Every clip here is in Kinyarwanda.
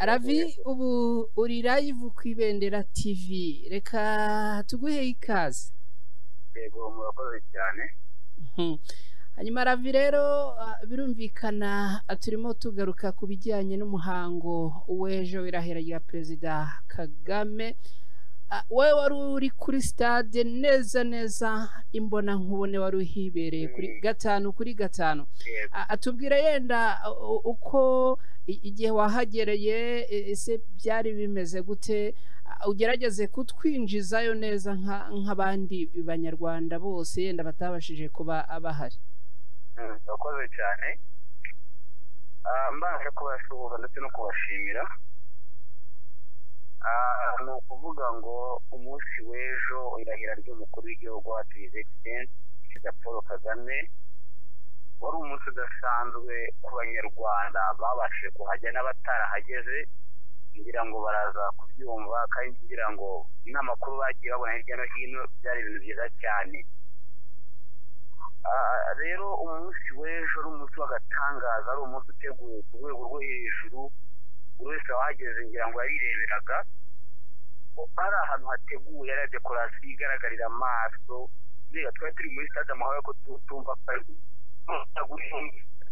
Ravi, ubu uri live ku Ibendera TV, reka tuguhe ikaze. Yego, murakoze cyane. Hanyuma Ravi rero, birumvikana turimo tugaruka ku bijyanye n'umuhango w'ejo w'irahira rya Perezida Kagame. Wowe wari uri kuri stade neza neza, imbona nkubone, wari uhibereye kuri 5 kuri 5. Atubwira yenda uko igihe wahagereye, ese byari bimeze gute? Ugerageze kutwinjizayo neza nk'abandi banyarwanda bose yenda batabashije kuba bahari. Murakoze cyane. Mbanje kubasuhuza ndetse no kubashimira. Ni ukuvuga ngo umunsi w'ejo, irahira ry'umukuru w'igihugu wacu, His Excellency Perezida Paul Kagame, wari umunsi udasanzwe ku banyarwanda babashije kuhajya n'abatarahageze. Ngira ngo baraza kubyumva, kandi ngira ngo n'amakuru bagiye babona hirya no hino, byari ibintu byiza cyane. Rero umunsi w'ejo ari umunsi w'agatangaza, ari umunsi uteguwe ku rwego rwo hejuru. Buri wese wahageze ngira ngo yarireberaga hari ahantu hateguye, ari décoration igaragarira amaso. Mbega twari turi muri Stade Amahoro, ko tumva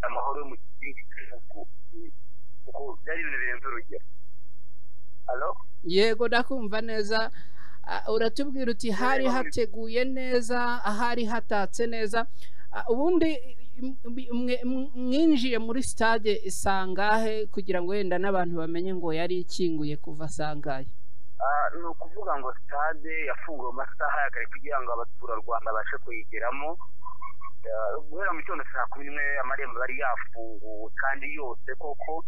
amahoro yo mu kindi gihugu, kuko byari ibintu birenze urugero. Alo? Yego, ndakumva neza. Uratubwira uti hari hateguye neza, hari hatatse neza. Ubundi mwinjiye muri stade isangahe, kugira ngo wenda n'abantu bamenye ngo yari ikinguye kuva sangahe? Ni ukuvuga ngo stade yafunguwe mu masaha ya kare kugira ngo abaturarwanda babashe kuyigeramo. Guhera mu gitondo saa 11 amarembo yari yafunguwe kandi yose koko.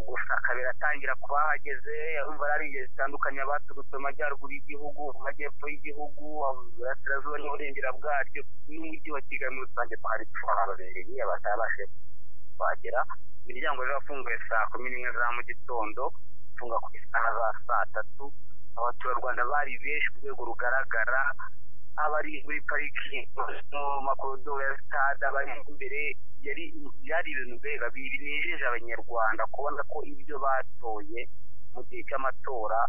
Gusa kabiri atangira kubahageze, urumva ari ingeri zitandukanye: abaturutse mu majyaruguru y'igihugu, mu majyepfo y'igihugu, iburasirazuba n'uburengera bwaryo, n'umujyi wa Kigali muri rusange. Twari twahabereye abatabashije kuhagera. Imiryango rero yafunguye saa 11 za mu gitondo, ifunga ku isaha za saa 3. Abaturarwanda bari benshi ku rwego rugaragara, abari muri parikingi, mu makorodoro ya sitade, abari imbere. Yari byari ibintu mbega binejeje abanyarwanda kubona ko ibyo batoye mu gihe cy'amatora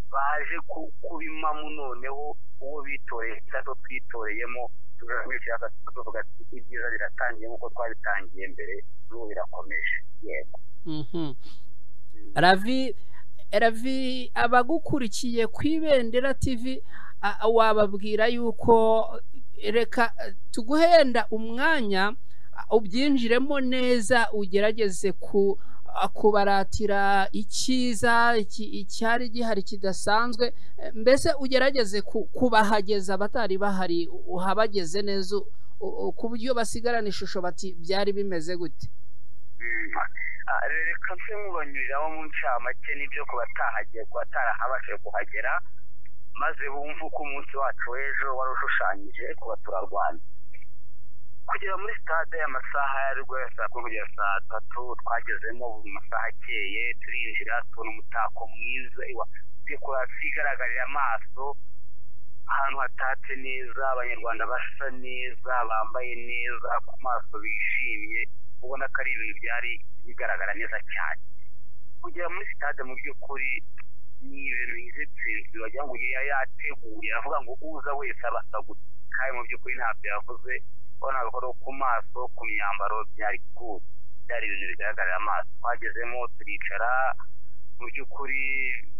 baje kubimamo. Noneho uwo bitoreye cyangwa twitoreyemo, tuvuga ati ibyiza biratangiye nk'uko twabitangiye mbere, n'ubu birakomeje. Yego. Ravi, Ravi, abagukurikiye ku Ibendera TV wababwira yuko reka tuguhenda umwanya ubyinjiremo neza, ugerageze ku kubaratira icyiza icyari gihari kidasanzwe, mbese ugerageze kubahageza abatari bahari, uhabageze neza ku buryo basigarana ishusho bati byari bimeze gute? Reka nse nkubanyuriramo mu ncamake n'ibyo ku batarahabashije kuhagera, maze bumve uko umunsi wacu w'ejo wari ushushanyije ku baturarwanda. Kugera muri stade, amasaha yari guhera saa 10 kugera saa 3. Twagezemo mu masaha akeye, turinjira, tubona umutako mwiza, décoration igaragarira amaso, ahantu hatatse neza, abanyarwanda basa neza, bambaye neza, ku maso bishimye, ubona ko ari ibintu byari bigaragara neza cyane. Kugera muri sitade, mu by'ukuri ni ibintu His wagira ngo yari yateguye, avuga ngo uza wese aba asa gutya, kandi mu by'ukuri ntabyo yavuze. Ubona ko ku maso, ku myambaro byari good, byari ibintu bigaragarira amaso. Twagezemo, turicara, mu by'ukuri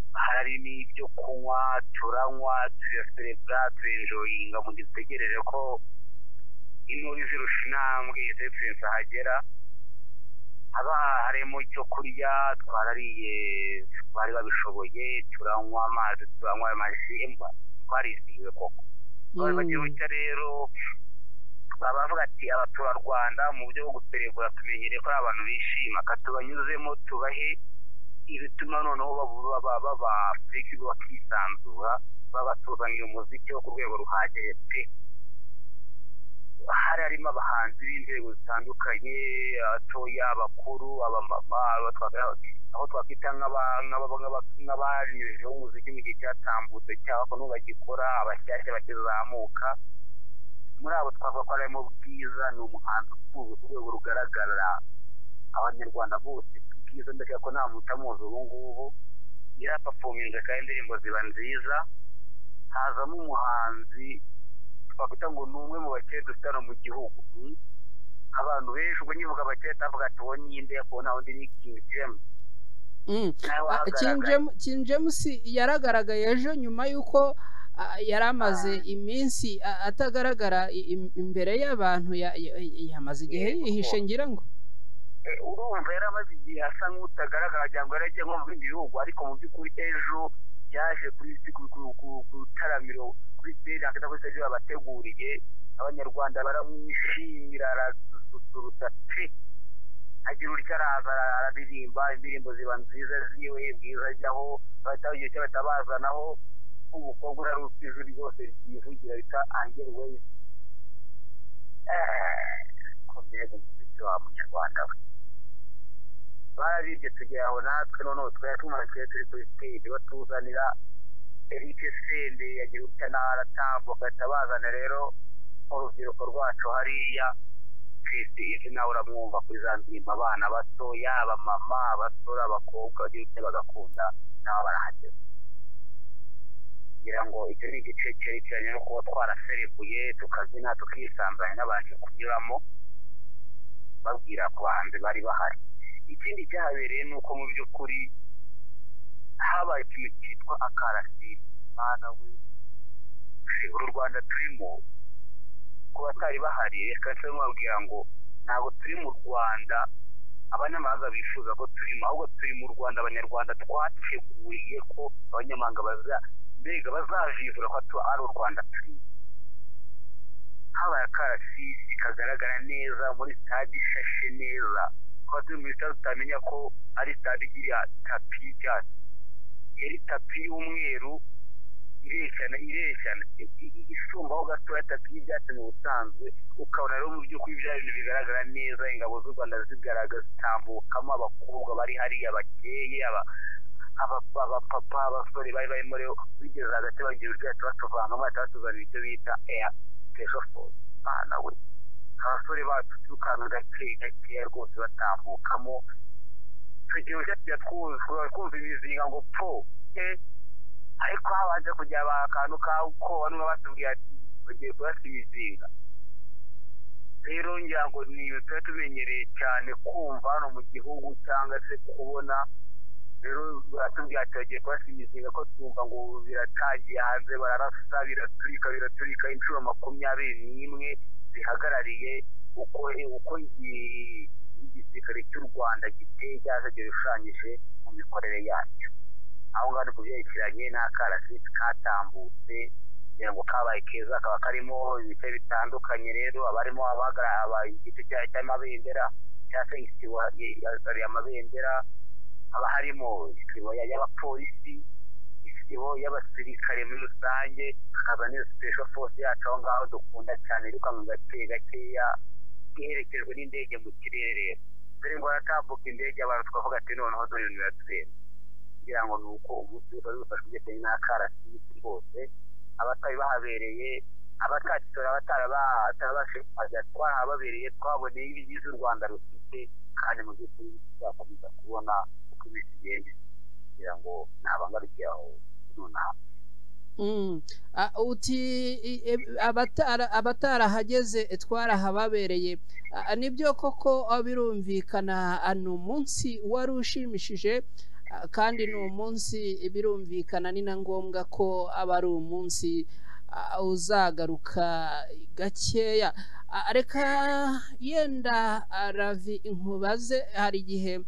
harimo ibyo kunywa, turanywa, turaserebura, turenjoyinga mu gihe dutegereje ko intore izirusha intambwe, His Excellency, ahagera. Haba harimo icyo kurya, twarariye, bari babishoboye, turanywa amazi, turanywa amaji, twarizihiwe koko. Bagira gutya rero bavuga ati abaturarwanda mu buryo bwo guserebura tumenyereye ko ari abantu bishima, katubanyuzemo tubahe ibituma noneho baba flexible, bakisanzura. Babatuzaniye umuziki wo ku rwego ruhagije pe. Hari harimo abahanzi b'inzego zitandukanye, abatoya, abakuru, abamama, aho twakwita nk'abanyujijeho umuziki mu gihe cyatambutse, cyangwa ko n'ubu bagikora, abashyashya bakizamuka. Muri abo twavuga ko harimo Bwiza, ni umuhanzi ukunzwe ku rwego rugaragara abanyarwanda bose. Bwiza, ndakeka ko nta muntu utamuzi ubu ngubu, yarapafominze kandi indirimbo ziba nziza. Hazamo umuhanzi twakwita ngo ni umwe mu bakire dufite hano mu gihugu. Abantu benshi ubwo nyivuga abakire tavuga ati uwo ninde, kubona undi ni King James. King James yaragaragaye ejo nyuma y'uko yari amaze iminsi atagaragara imbere y'abantu, yamaze igihe yihishe ngira ngo. Urumva yari amaze igihe asa nk'utagaragara, wagira ngo yaragiye nko mu bindi bihugu, ariko mu by'ukuri ejo yaje kuri ku taramiro kuri stage, akita kuri stage babateguriye, Abanyarwanda baramwishimira, arasusurutsa pe, agira utya araza araririmba, indirimbo ziba nziza ziwe. Bwiza ajyaho, bahita igihe cyo bahita bazanaho umukobwa urari ufite ijwi rwose ryivugira bita Angel Ways. Ko mbega umuziki wa munyarwanda we, bararibye tugera aho natwe noneho twari tumaze, twari turi kuri stage, batuzanira Eric Senderi, yagira utya nawe aratambuka, ahita bazana rero urubyiruko rwacu hariya Chris izi, nawe uramwumva kuri za ndirimbo, abana bato, yaba mama, abasore, abakobwa bagira utya bagakunda, nabo barahageze. Ngira ngo icyo ni igice cyerekeranye no kuba twaraserebuye, tukabyina, tukisanzanya n'abanje kunyuramo babwira ku bahanzi bari bahari. Ikindi cyahabereye ni uko mu by'ukuri habaye ikintu cyitwa akarasisi. Mwana we, uru Rwanda turimo, ku batari bahari reka nse mubabwira ngo ntabwo turi mu Rwanda abanyamahanga bifuza ko turimo, ahubwo turi mu Rwanda Abanyarwanda twateguriye ko abanyamahanga baza mbega bazavivura ko ari u Rwanda turimo. Habaye akarasisi kagaragara neza muri stade ishashe neza. Kuba turi muri stade utamenya ko ari stade igira tapi y'icyatsi, yari tapi y'umweru ireshyana, ireshyana, isumbaho gatoya tapi y'ibyatsi mu busanzwe. Ukabona rero mu by'ukuri bya bintu bigaragara neza, ingabo z'u Rwanda zigaragaza zitambukamo, abakobwa bari hariya bakeye, abapapa, abasore bari barimo rero bigeze hagati bagira ubwato batuvangamo, bahita batuzanira icyo bita air special force. Bana we, abasore bacu twirukanka gake gakeya rwose batambukamo, tugira utya tujya twumva imizinga ngo po, ariko habanje kujya akantu ka koba, niba batubwiye ati bagiye kurasa imizinga. Rero ngira ngo ni ibintu tuba tumenyereye cyane kumva hano mu gihugu cyangwa se kubona. Rero baratubwira ati bagiye kurasa imizinga, ko twumva ngo biratangiye hanze, bararasa, biraturika, biraturika inshuro 21 zihagarariye uko igisirikare cy'u Rwanda giteye cyangwa se gishushanyije mu mikorere yacyo. Aho ngaho ni ku byerekeranye n'akarasisi katambutse, kugira ngo kabaye keza, kaba karimo ibice bitandukanye. Rero abarimo abahagarara igice cy'amabendera cyangwa se isibo amabendera, haba harimo isibo y'abapolisi, isibo y'abasirikare muri rusange, hakaza n'iyo special force yacu aho ngaho dukunda cyane, irukanka gake gakeya iherekejwe n'indege mu kirere. Rero dore ngo haratambuka indege, abantu tukavuga ati noneho dore ibintu biraturenze. Kugira ngo ni uko umunsi wari wifashwe ugendanye n'akarasisi rwose. Abatari bahabereye, abatagitora, abatarabashije kuhagera, twarahababereye, twaboneye ibyiza u Rwanda rufite, kandi mu by'ukuri tuzakomeza kubona uko iminsi igenda. Kugira ngo ntabangarukiye aho nonaha. Uti abatarahageze twarahababereye. Nibyo koko, birumvikana ni umunsi wari ushimishije, kandi ni umunsi birumvikana ni na ngombwa ko aba ari umunsi uzagaruka gakeya. Reka yenda Ravi nkubaze, hari igihe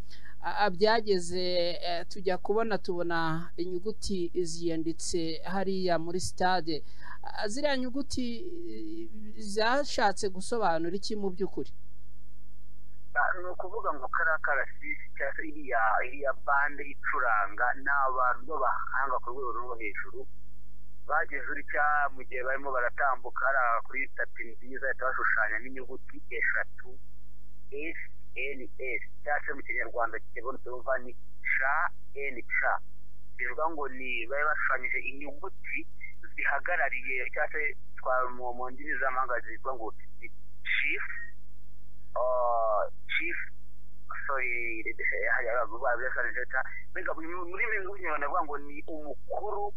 byageze tujya kubona tubona inyuguti ziyanditse hariya muri stade. Ziriya nyuguti zashatse gusobanura iki mu by'ukuri? Ni ukuvuga ngo kariya karasisi cyangwa se iriya bande icuranga ni abantu b'abahanga ku rwego rwo hejuru, bageze utya mu gihe barimo baratambuka hariya kuri tapi nziza, bahita bashushanya n'inyuguti eshatu S N S, cyangwa se mu Kinyarwanda kibonetse bumva ni C N C, bivuga ngo ni bari bashushanyije inyuguti zihagarariye cyangwa se mu ndimi z'amahanga zitwa ngo ni chief Sorry, mbega muri bimwe bavuga ngo ni umukuru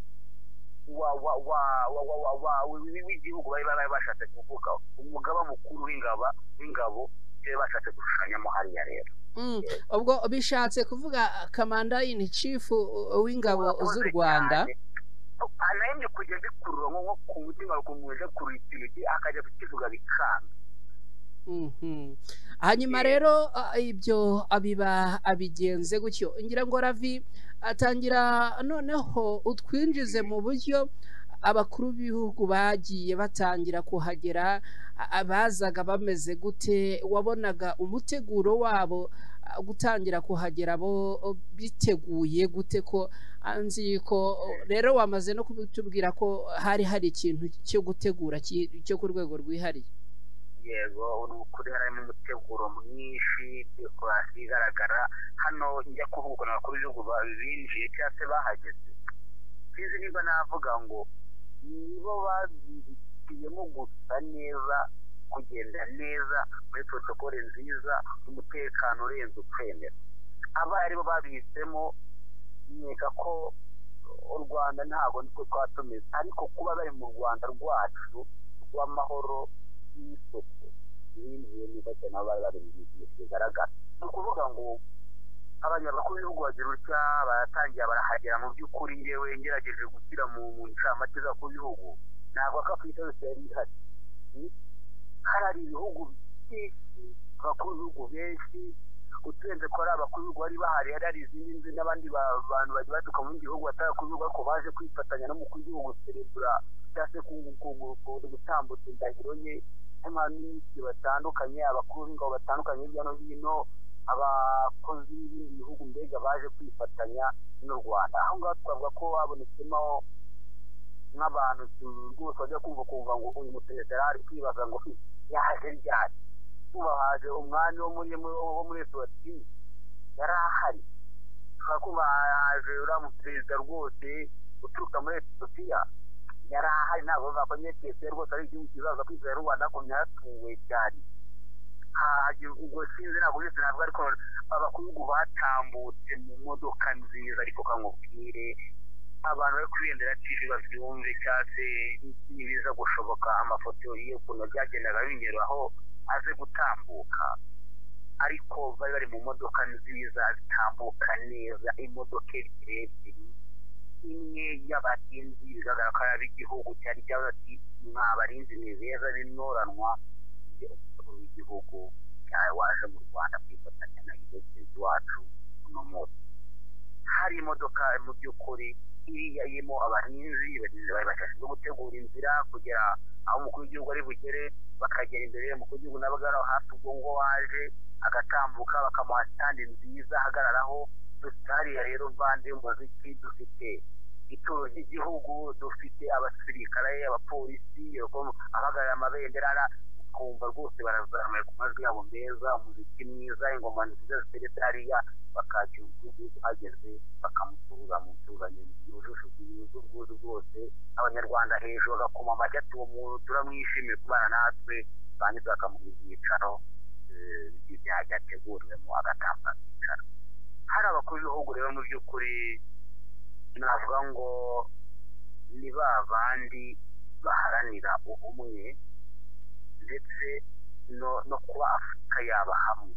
wa wa wa wa wa wa w'igihugu bari bashatse kuvuga, umugaba mukuru w'ingabo bari bashatse gushushanyamo hariya rero. Ubwo bishatse kuvuga commander in chief w'ingabo z'u Rwanda. Anahembye kujya bikurura nko ku mutima kumuje kuri ikintu akajya kukivuga bikanga. Hanyuma rero ibyo abiba abigenze gutyo, ngira ngo Ravi atangira noneho utwinjize mu buryo abakuru b'ibihugu bagiye batangira kuhagera, abazaga bameze gute, wabonaga umuteguro wabo gutangira kuhagera bo biteguye gute? Ko nzi ko rero wamaze no kubitubwira ko hari ikintu cyo gutegura cyo ku rwego rwihariye. Yego, ni ukuri harimo umuteguro mwinshi, dekorasi igaragara hano. Njya kuvuga ukuntu abakuru b'ibihugu binjiye cyangwa se bahageze, sinzi niba navuga ngo nibo babihitiyemo gusa neza, kugenda neza muri protokole nziza, umutekano urenze ukwemera. Aba aribo babihisemo, nkeka ko u Rwanda ntabwo niko twatumeze, ariko kuba bari mu Rwanda rwacu rw'amahoro n'isuku binjiye neza cyane, aho bari bari bigaragara. Ni ukuvuga ngo abanyabakuru b'ibihugu bagira utya baratangira barahagera. Mu by'ukuri ngewe ngerageje gushyira mu ncamake z'abakuru b'ibihugu, ntabwo Afurika yose yari ihari. Hari ibihugu byinshi, abakuru b'ibihugu benshi, uturenze ko ari abakuru b'ibihugu bari bahari, hari izindi nzu n'abandi bantu bagiye baturuka mu bindi bihugu batari abakuru b'ibihugu, ariko baje kwifatanya n'umukuru w'igihugu guserebura cyangwa se gutambutsa indahiro ye. Harimo abaminisitiri batandukanye, abakuru b'ingabo batandukanye hirya no hino, abakozi b'ibindi bihugu, mbega baje kwifatanya n'u Rwanda. Aho ngaho twavuga ko habonetsemo nk'abantu rwose bajya kumva ngo uyu muperezida ari kwibaza ngo yaje ryari. Kuba haje umwami wo muri Eswatini yari ahari, ushobora kuba haje uriya muperezida rwose uturuka muri Etiyopiya yari ahari. Ntabwo bavuga ko Etiyopiya rwose ari igihugu kizaza kwizera u Rwanda, ariko byaratuwe cyane. Ubwo sinzi, ntabwo byose ntabwo, ariko abakuru b'ibihugu batambutse mu modoka nziza. Ariko kamubwire abantu bari kuri Ibendera TV babyumve, cyangwa se nibiza gushoboka amafoto y'ukuntu byagendaga binyuraho aze gutambuka, ariko bari bari mu modoka nziza zitambuka neza, imodoka ebyiri, imwe y'abarinzi bigaragara ko ari ab'igihugu cyari cyavuze ati mwa barinzi ni beza b'intoranwa w'igihugu cyawe waje mu Rwanda kwifatanya na mugenzi wacu uno munsi. Hari imodoka mu by'ukuri iriya irimo abarinzi bashinzwe gutegura inzira kugera aho umukuru w'igihugu ari bugere, bakagera imbere y'umukuru w'igihugu nawe ahagarara hafi, ubwo ngo waje agatambuka bakamuha sitandi nziza ahagararaho. Dufite hariya rero bande y'umuziki, dufite ituro ry'igihugu, dufite abasirikare, abapolisi abahagarariye amabendera, ukumva rwose barazamuye ku majwi yabo meza, umuziki mwiza, ingoma nziza ziteretse hariya, bakakira umukuru w'igihugu uhageze, bakamusuhuza mu nturanyo yujuje ubwuzu bwose. Abanyarwanda hejuru bagakoma amashyi ati uwo muntu turamwishimiye kubana natwe, barangiza bakamuha ibyicaro byateguriwemo, agatanga ibyicaro. Hari abakuru b'ibihugu rero mu by'ukuri navuga ngo ni ba bandi baharanira ubumwe ndetse no kuba Afurika yaba hamwe.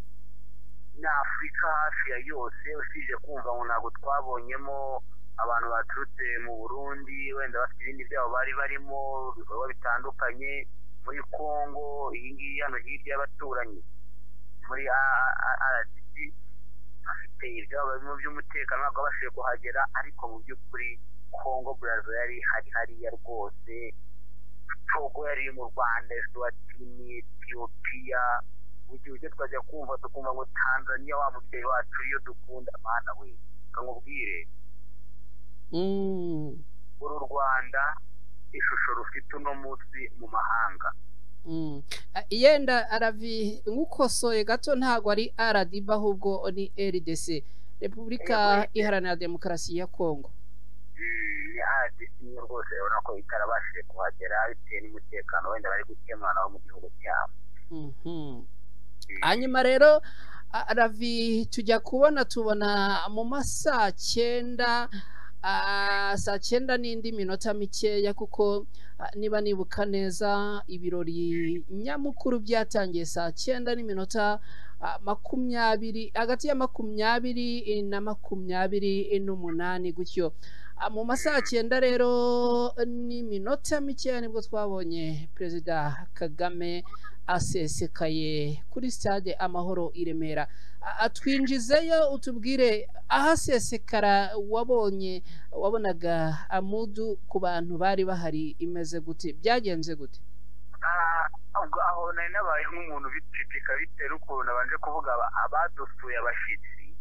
Ni Afurika hafi ya yose, usibye kumva ngo ntabwo twabonyemo abantu baturutse mu Burundi, wenda bafite ibindi byabo bari barimo ibikorwa bitandukanye, muri Kongo iyi ngiyi hano hirya y'abaturanyi muri RDC bafite ibyabo barimo by'umutekano, ntabwo babashije kuhagera, ariko mu by'ukuri Kongo Brazza yari hari hariya rwose, Togo yari mu Rwanda, Eswatini, Ethiopia, ujye twajya kumva tukumva ngo Tanzania wa mubyeyi wacu iyo dukunda, mana we kamubwire uru Rwanda ishusho rufite uno munsi mu mahanga. Yenda Ravi nkukosoye gato, ntabwo ari RDB ahubwo ni RDC, Repubulika Iharanira Demokarasi ya Kongo. Ni RDC rwose, urabona ko itarabashije kuhagera bitewe n'umutekano wenda bari gukemura nabo mu gihugu cyabo. Hanyuma rero Ravi, tujya kubona tubona mu masaa 9, saa 9 n'indi minota mikeya, kuko niba nibuka neza ibirori nyamukuru byatangiye saa 9 n'iminota 20, hagati ya 20 na 28 gutyo. Mu masaha 9 rero n'iminota mikeya nibwo twabonye Perezida Kagame asesekaye kuri stade Amahoro i Remera. Atwinjizeyo utubwire ahasesekara wabonye, wabonaga amudu ku bantu bari bahari imeze gute, byagenze gute? Aho nari nabaye nk'umuntu bicicika bitewe n'ukuntu nabanje kuvuga abadusuye abashyitsi,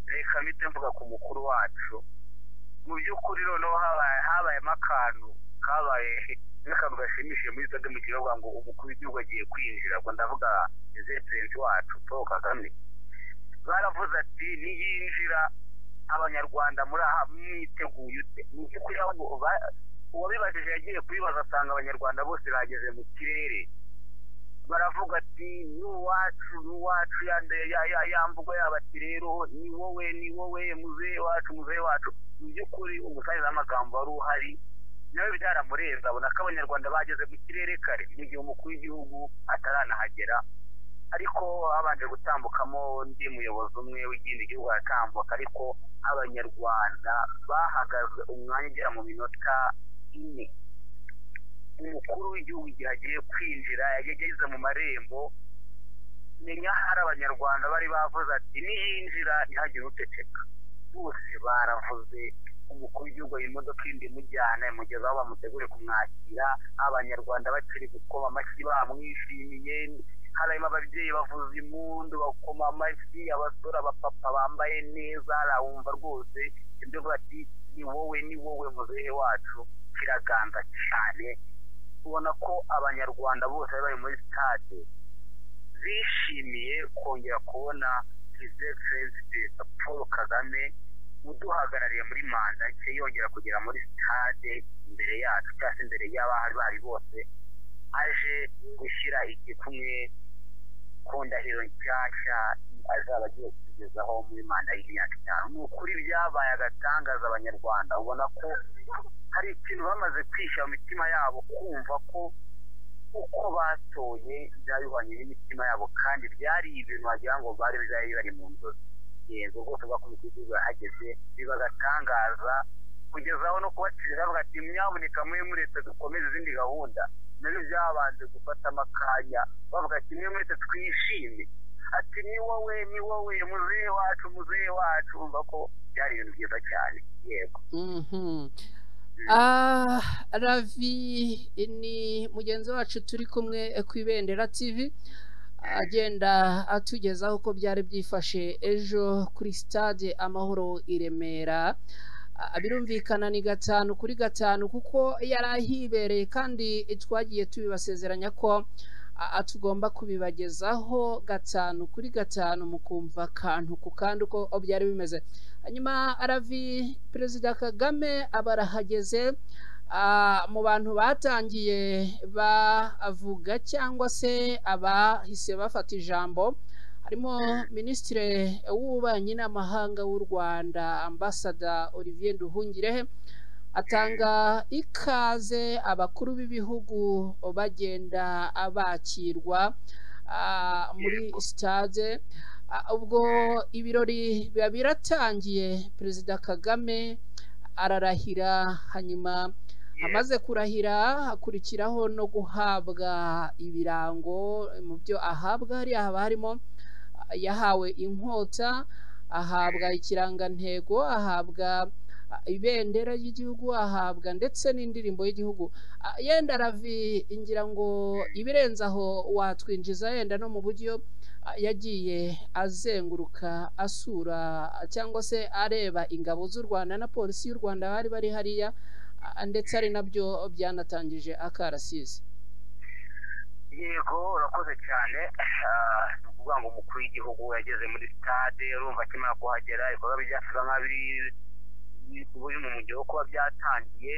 reka mpite mvuga ku mukuru wacu. Mu by'ukuri noneho habayemo akantu kabaye n'akantu gashimishije muri stade mu gihe bavuga ngo umukuru w'igihugu agiye kwinjira, ubwo ndavuga President wacu Paul Kagame. Baravuze ati niyinjira abanyarwanda muri aha mwiteguye ute? Mu by'ukuri uwabibajije yagiye kubibaza asanga abanyarwanda bose bageze mu kirere, baravuga ati n'uwacu n'uwacu, ya mvugo yabo ati rero ni wowe ni wowe muzehe wacu muzehe wacu. Mu by'ukuri umusangiza w'amagambo wari uhari nawe byaramurenze, abona ko abanyarwanda bageze mu kirere kare mu gihe umukuru w'igihugu ataranahagera. Ariko habanje gutambukamo undi muyobozi umwe w'ikindi gihugu aratambuka, ariko abanyarwanda bahagaze umwanya ugera mu minota 4. Umukuru w'igihugu igihe agiye kwinjira yageze mu marembo, menya hari abanyarwanda bari bavuze ati niyinjira ntihagire uceceka, bose baravuze. Umukuru w'igihugu imodoka indi imujyana imugeza aho bamutegure kumwakira, abanyarwanda bakiri gukoma amashyi bamwishimiye, harimo ababyeyi bavuza impundu bakoma amashyi, abasore abapapa bambaye neza, arawumva rwose ibyo ati ni wowe ni wowe muzehe wacu. Kiraganza cyane, ubona ko abanyarwanda bose bari muri stade bishimiye kongera kubona His Excellency Paul Kagame uduhagarariye muri manda nshya, yongera kugera muri stade imbere yacu cyangwa se imbere y'abahari bari bose, aje gushyira igikumwe ku ndahiro nshyashya azaba agiye kutugezaho muri manda y'imyaka 5. Ni ukuri byabaye agatangaza abanyarwanda, ubona ko hari ikintu bamaze kwishyira mu mitima yabo, kumva ko uko batoye byabihwanye n'imitima yabo, kandi byari ibintu wagira ngo bari bari mu nzozi. Yego rwose bakomeye igihugu yahageze biba agatangaza, kugeza aho no kubacira bavuga ati mwaboneka muri muretse dukomeze izindi gahunda, nabyo byabanje gufatamo akanya bavuga ati mwe muretse twishime, ati ni wowe ni wowe muzehe wacu muzehe wacu. Umva ko byari ibintu byiza cyane. Yego. Ravi ni mugenzi wacu turi kumwe ku Ibendera TV, agenda atugezaho uko byari byifashe ejo kuri stade Amahoro i Remera. Birumvikana ni 5 kuri 5 kuko yari ahibereye, kandi twagiye tubibasezeranya ko tugomba kubibagezaho 5 kuri 5 mukumva akantu ku kandi uko byari bimeze. Hanyuma Ravi, Perezida Kagame abarahageze, mu bantu batangiye bavuga cyangwa se abahise bafata ijambo harimo Minisitiri w'Ububanyi n'Amahanga w'u Rwanda Ambassador Olivier Nduhungirehe, atanga ikaze abakuru b'ibihugu bagenda abakirwa muri stade. Ubwo ibirori biba biratangiye, Perezida Kagame ararahira, hanyuma amaze kurahira hakurikiraho no guhabwa ibirango. Mu byo ahabwa hariya haba harimo yahawe inkota, ahabwa ikirangantego, ahabwa ibendera ry'igihugu, ahabwa ndetse n'indirimbo y'igihugu. Yenda Ravi, ngira ngo ibirenze aho watwinjiza yenda no mu buryo yagiye azenguruka asura cyangwa se areba ingabo z'u Rwanda na polisi y'u Rwanda bari bari hariya, ndetse ari nabyo byanatangije akarasisi. Yego, urakoze cyane. Ni ukuvuga ngo umukuru w'igihugu yageze muri stade, urumva akimara kuhagera ibikorwa byasaga nkaho biri mu mujyi wo kuba byatangiye,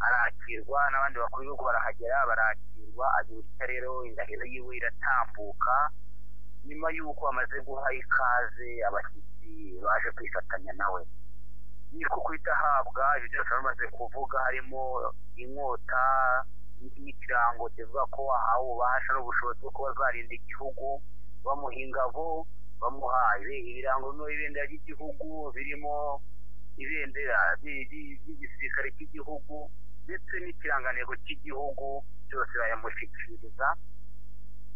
arakirwa n'abandi bakuru b'ibihugu barahagera barakirwa, agira utya rero indahiro yiwe iratambuka. Nyuma y'uko amaze guha ikaze abashyitsi baje kwifatanya nawe, niko guhita ahabwa ibyo byose bamaze kuvuga, harimo inkota n'ikirango kivuga ko ahawe ububasha n'ubushobozi bwo kuba bazarinda igihugu, bamuha ingabo, bamuha ibirango birimo ibendera ry'igihugu, birimo ibendera ry'igisirikare cy'igihugu ndetse n'ikirangantego cy'igihugu, byose bayamushyikiriza.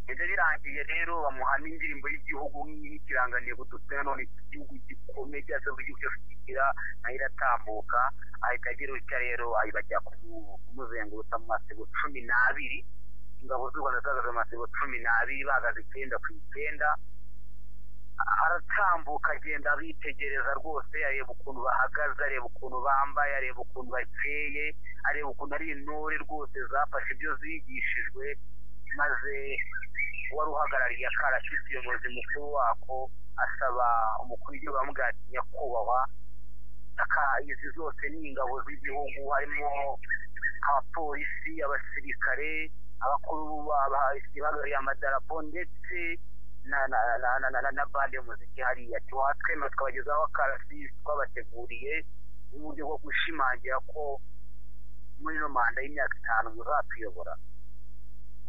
Ibyo birangiye rero bamuha n'indirimbo y'igihugu n'ikirangantego dufite nanone igihugu gikomeye cyangwa se igihugu cyose kigira, nayo iratambuka. Ahita agira utya rero bajya kumuzengurutsa mu masibo 12. Ingabo z'u Rwanda zahagaze mu masibo 12, bahagaze 9 ku 9. Aratambuka agenda abitegereza rwose, areba ukuntu bahagaze, areba ukuntu bambaye, areba ukuntu bakeye, areba ukuntu ari intore rwose zafashe ibyo zigishijwe. Maze wari uhagarariye akarasisi umuyobozi mukuru wako asaba umukuru w'igihugu, aramubwira ati nyakubahwa, izi zose ni ingabo z'igihugu, harimo abapolisi, abasirikare, abakuru bahagarariye amadarapo ndetse na bande y'umuziki hariya. Twatwemera tukabagezaho akarasisi twabateguriye uburyo bwo gushimangira ko muri ino manda y'imyaka 5 muzatuyobora.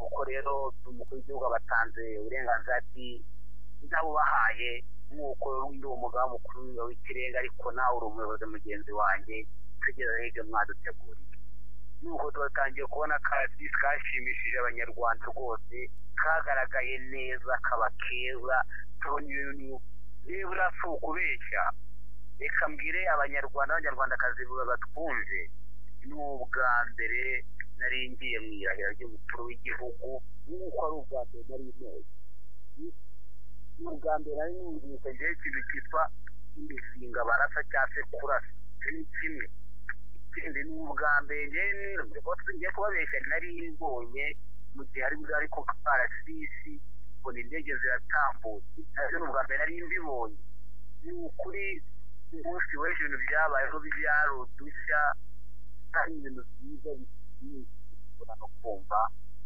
Uko rero umukuru w'igihugu abatanze uburenganzira ati ndabubahaye nk'uko ndi umugaba mukuru w'ikirenga, ariko nawe uri umuyobozi mugenzi wanjye, tugezeho ibyo mwaduteguriye. Nuko twatangiye kubona akarasisi kashimishije abanyarwanda rwose, kagaragaye neza, kaba keza, tubona ibintu nibura si ukubeshya. Reka mbwire abanyarwanda n'abanyarwandakazi batwumve, ni ubwa mbere nari ngiye mu irahira ry'umukuru w'igihugu, nk'uko ari ubwa mbere nari ntoye, ni ubwa mbere nari numvise ngewe ikintu cyitwa imizinga barasa cyangwa se kurasa, ni kimwe. Ikindi ni ubwa mbere ngiye kubabeshya nari mbonye mu gihe ari ku karasisi mbona indege ziratambutse, nabyo ni ubwa mbere nari mbibonye. Ni ukuri umunsi w'ejo ibintu byabayeho byari udushya, ari ibintu byiza bishobora no kumva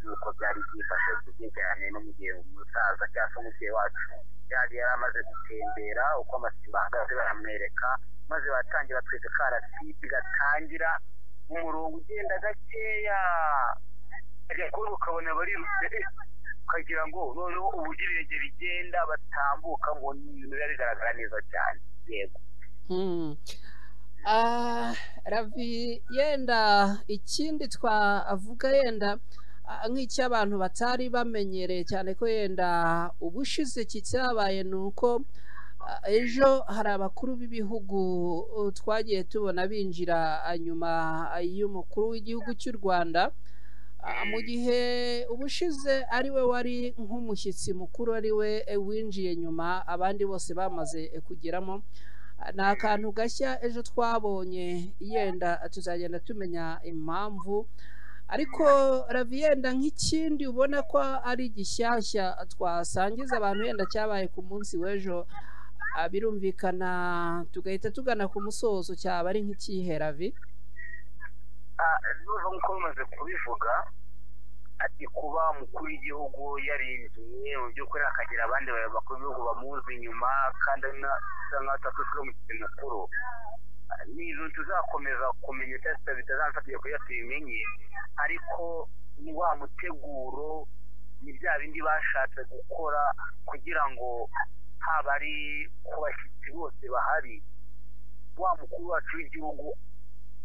nuko byari byifashe cyane. No mu gihe umusaza cyangwa se umubyeyi wacu yari yaramaze gutembera uko amasibo ahagaze baramwereka, maze batangira batwereka karasisi gatangira umurongo ugenda gakeya, ajya kubona ukabona barirutse, ukagira ngo noneho uburyo ibirenge bigenda batambuka, ngo ni ibintu biba bigaragara neza cyane. Yego. Ravi, yenda ikindi twavuga yenda nk'icy'abantu batari bamenyereye cyane ko yenda ubushize kicyabaye, ni uko ejo hari abakuru b'ibihugu twagiye tubona binjira nyuma y'umukuru w'igihugu cy'u Rwanda, mu gihe ubushize ari we wari nk'umushyitsi mukuru, ari we winjiye nyuma abandi bose bamaze kugeramo. Ni akantu gashya ejo twabonye, yenda tuzagenda tumenya impamvu. Ariko Ravi, yenda nk'ikindi ubona ko ari gishyashya twasangiza abantu yenda cyabaye ku munsi w'ejo, birumvikana tugahita tugana ku musozo, cyaba ari nk'ikihe Ravi? Nuva nk'uko bamaze kubivuga ati kuba umukuru w'igihugu yarinjiye mu by'ukuri akagira abandi bakuru b'ibihugu bamuzi inyuma, kandi asa nkaho atatutswe umushyitsi mukuru, ni ibintu tuzakomeza kumenya bitazamfatiye kugira tubimenye. Ariko ni wa muteguro, ni bya bindi bashatse gukora kugira ngo haba ari ku bashyitsi bose bahari, wa mukuru wacu w'igihugu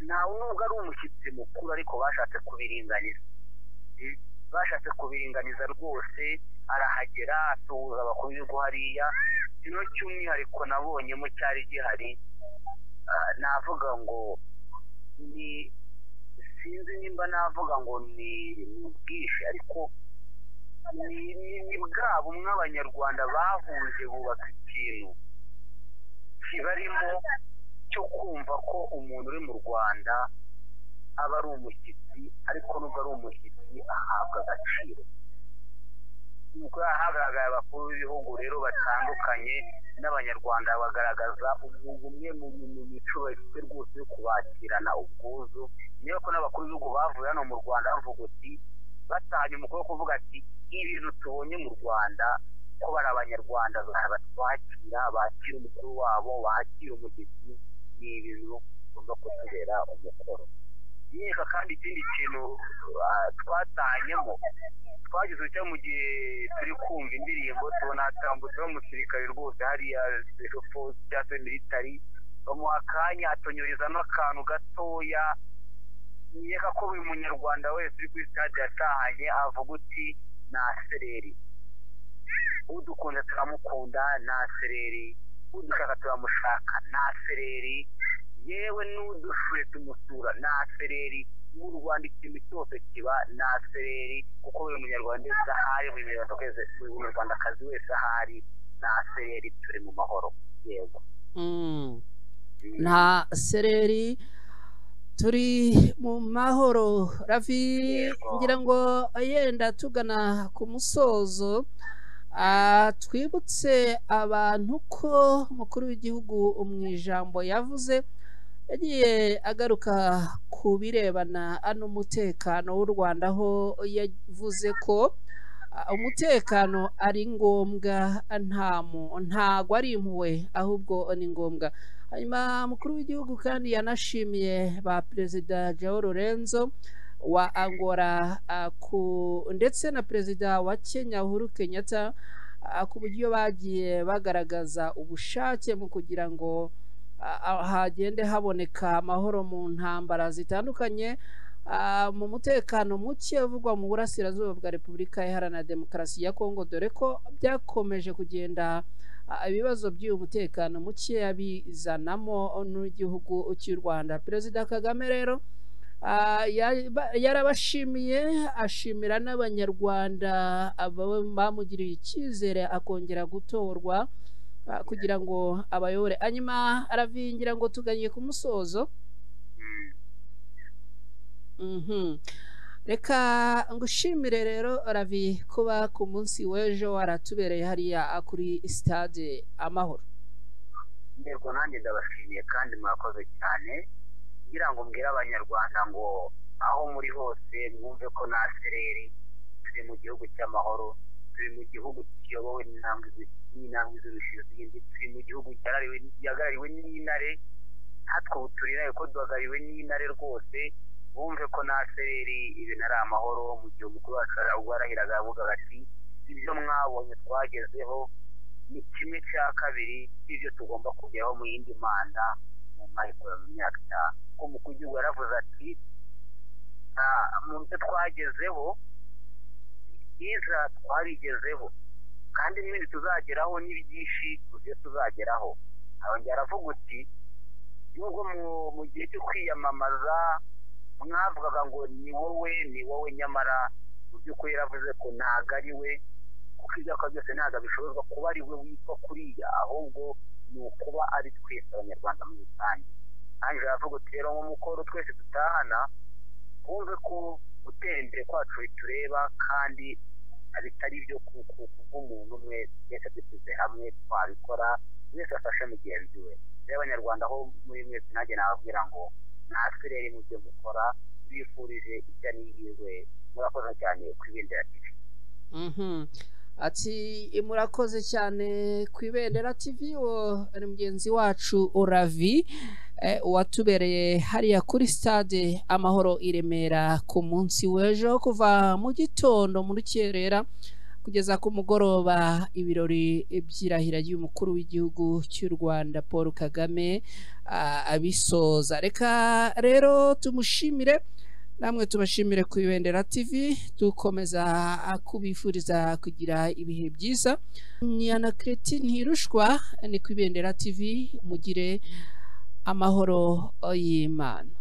ntawe nubwo ari umushyitsi mukuru, ariko bashatse kubiringaniza, bashatse kubiringaniza rwose. Arahagera asuhuza abakuru b'ibihugu hariya. Kino cy'umwihariko nabonyemo cyari gihari, navuga ngo ni sinzi nimba navuga ngo ni ubwishyu, ariko ni bwa bumwe abanyarwanda bahuje bubaka ikintu kibarimo cyo kumva ko umuntu uri mu Rwanda aba ari umushyitsi, ariko nubwo ari umushyitsi ahabwa agaciro. Nuko hagaragaye abakuru b'ibihugu rero batandukanye n'abanyarwanda bagaragaza ubumwe mu mico bafite rwose yo kubakirana ubwuzu. Niyo ko n'abakuru b'ibihugu bavuye hano mu Rwanda bavuga uti batanye umukuru wo kuvuga ati ibintu tubonye mu Rwanda Uko bari abanyarwanda batwakira, bakira umukuru wabo, bakira umugezi, ni ibintu tugomba kutubera umukoro. Nkeka kandi ikindi kintu twatanyemo, twagize icyo mu gihe turi kumva indirimbo tubona hatambutseho umusirikare rwose hariya special force cyangwa se military, bamuha akanya atonyerezamo akantu gatoya. Nkeka ko buri munyarwanda wese uri kuri stade yatahanye avuga uti nta sereri, udukunda turamukunda nta sereri, udushaka turamushaka nta sereri, yewe n'udushuye tumusura nta sereri. Mu Rwanda ikintu cyose kiba nta sereri, kuko buri munyarwanda wese ahari, buri munyarwandakazi wese ahari nta sereri, turi mu mahoro. Yego, nta sereri, turi mu mahoro. Ravi, ngira ngo yenda tugana ku musozo, twibutse abantu ko umukuru w'igihugu mu ijambo yavuze yagiye agaruka ku birebana n'umutekano w'u Rwanda, aho yavuze ko umutekano ari ngombwa, ntago ari impuhwe ahubwo ni ngombwa. Hanyuma umukuru w'igihugu kandi yanashimiye ba Perezida João Lourenço wa Angola ndetse na Perezida wa Kenya Uhuru Kenyatta ku buryo bagiye bagaragaza ubushake mu kugira ngo hagende haboneka amahoro mu ntambara zitandukanye, mu mutekano muke uvugwa mu burasirazuba bwa Repubulika Iharanira Demokarasi ya Kongo, dore ko byakomeje kugenda ibibazo by'uyu mutekano muke bizanamo n'igihugu cy'u Rwanda. Perezida Kagame rero yarabashimiye, ashimira n'abanyarwanda bamugiriye icyizere akongera gutorwa kugira ngo abayobore. Hanyuma aravingira ngo tuganye ku musozo. Reka ngushimire rero Ravi kuba ku munsi w'ejo waratubereye hariya kuri stade Amahoro. Yego, nanjye ndabashimiye kandi mwakoze cyane. Ngira ngo mbwire abanyarwanda ngo aho muri hose mwumve ko nta sereri, turi mu gihugu cy'amahoro, turi mu gihugu kiyobowe n'intambwe zirusha izindi, turi mu gihugu gihagarariwe n'intare, natwe ubu turiraye ko duhagarariwe n'intare rwose. Bumve ko nta sereri, ibintu ari amahoro. Mu gihe umukuru wacu warahiraga avuga ati ibyo mwabonye twagezeho ni 1/2 cy'ibyo tugomba kugeraho mu yindi manda mu mayikoro mu myaka itanu. Ko umukuru w'igihugu yaravuze ati mu byo twagezeho byiza twabigezeho, kandi n'ibindi tuzageraho ni byinshi ibyo tuzageraho. Arongera aravuga uti nubwo mu gihe cyo kwiyamamaza mwavugaga ngo ni wowe ni wowe, nyamara mu by'ukuri yaravuze ko ntabwo ari we, kuko ibyo akora byose ntabwo bishobozwa kuba ari we witwa kuriya, ahubwo ni ukuba ari twese abanyarwanda muri rusange. Ange aravuga uti rero nk'umukoro twese dutahana, twumve ko gutera imbere kwacu bitureba kandi bitari ibyo kubw'umuntu umwe, twese dushyize hamwe twabikora, wese afashe mugenzi we. Rero abanyarwanda aho muri mwese nanjye nababwira ngo nta sereri mu byo mukora, bifurije ijya n'ihirwe. Murakoze cyane ku Ibendera TV. Ati murakoze cyane ku Ibendera TV. Uwo ni mugenzi wacu Ravi watubereye hariya kuri stade Amahoro i Remera ku munsi w'ejo kuva mu gitondo mu rukerera kugeza ku mugoroba, ibirori by'irahira ry'umukuru w'igihugu cy'u Rwanda Paul Kagame abisoza. Reka rero tumushimire, namwe tubashimire ku Ibendera TV, dukomeza kubifuriza kugira ibihe byiza. Ni Anaclet Ntirushwa, ni ku Ibendera TV, mugire amahoro y'Imana.